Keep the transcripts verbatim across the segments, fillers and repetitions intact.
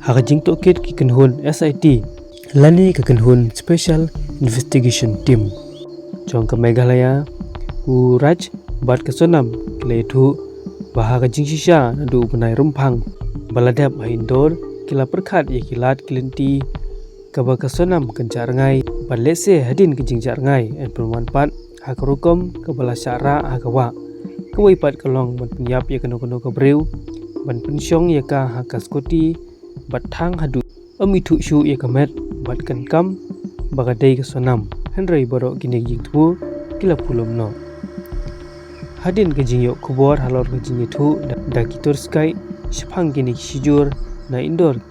Ha ka jingtohkit ki kynhun S I T lane ka kynhun Special Investigation Team jong ka Meghalaya, u Raj bad ka Sonam ki la ïathuh ba ha ka jingshisha naduh u bnai Rymphang ba la dep ha Indore, ki la pyrkhat ïa ki lad ki lynti kaba ka Sonam kan jah rngai bad lehse hadien ka jingjah rngai yn pynwan pat ha ka rukom kaba la shah rah ha ka wah. Kawei pat ka long ban pynïap ïa kano kano ka briew, ban pynshong ïa ka ha ka skuti bad thang haduh ym ithuh shuh ïa ka met bad kan kam ba ka dei ka Sonam. Hynrei baroh kine ki jingthmu ki la pulom noh. Hadien ka jingïoh khubor halor ka jingïathuh da, da ki tour guide shaphang kine ki shijur na Indore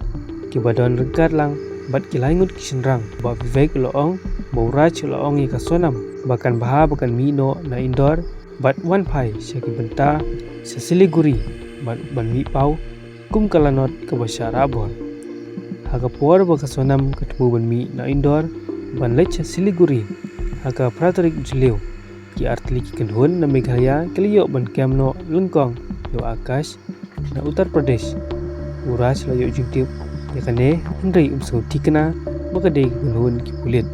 kiba don ryngkat lang bad ki lai ngut ki shynrang, Bah Vivek u la ong ba u Raj u la ong ïa ka Sonam ba kan bha ba kan mih noh na Indore bad wan phai sha ki bynta sha Siliguri bad ban mih paw kum ka lanot kaba shah rah bor. Ha ka por ba ka Sonam ka thmu ban mih na Indore ban leit sha Siliguri ha ka phra tarik Jylliew, ki artylli ki kynhun na Meghalaya ki la ïoh ban kem noh lyngkong ïa u Akash na Uttar Pradesh. U Raj la ïoh jingtip ïa kane hynrei um sngew thikna ba ka dei ka kynhun ki pulit.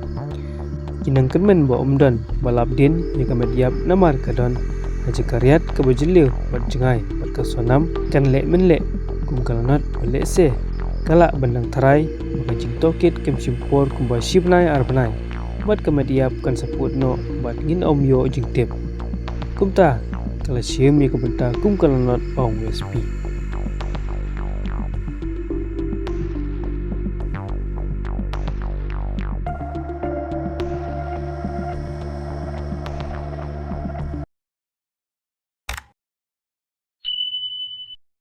Ki nang kyrmen ba um don ba lap dien ïa ka met ïap namar ka don ha jaka riat kaba jylliew bad jngai bad ka Sonam kan leh mynleh kum ka lanot ba lehse ka lah ban nang tharai ba ka jingtohkit kam shim por kumba shi bnai ar bnai bad ka met ïap kan sa pud noh bad ngin ym ïoh jingtip. Kumta ka la shim ïa ka bynta kum ka lanot, ong u S P.